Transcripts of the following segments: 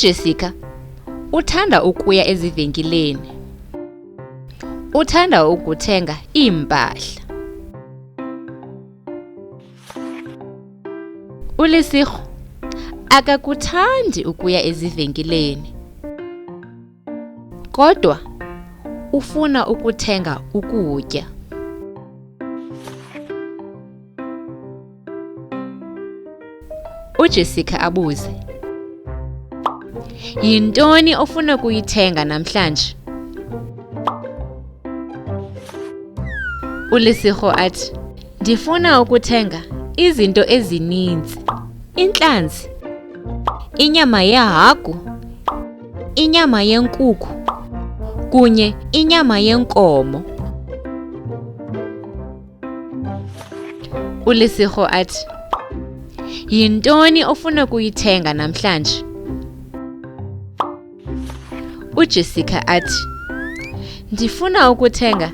UJessica uthanda ukuya ezivenkileni. Uthanda ukuthenga iimpahla. ULesego akakuthandi ukuya ezivenkileni. Kodwa ufuna ukuthenga ukutya. UJessica abuze, Yintoni ofuna ukuyithenga namhlanje? ULesego athi, Ndifuna ukuthenga izinto ezininzi. Intlanzi, inyama yehagu, inyama yenkukhu kunye inyama yenkomo. ULesego athi, Yintoni ofuna ukuyithenga namhlanje? UJessica athi, Ndifuna ukuthenga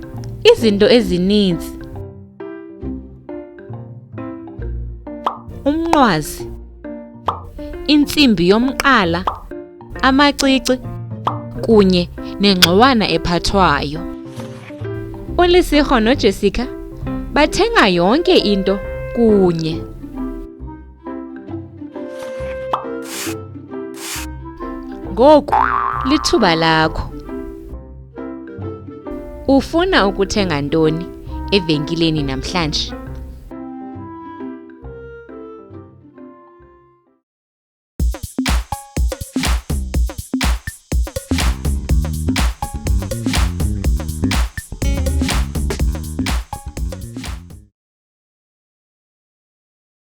izinto ezininzi. Umnqwazi, intsimbi yomqala, amacici kunye nengxowana ephathwayo. ULesego noJessica bathenga yonke into kunye. Ngoku lithuba lakho. Ufuna ukuthenga ntoni evenkileni namhlanje?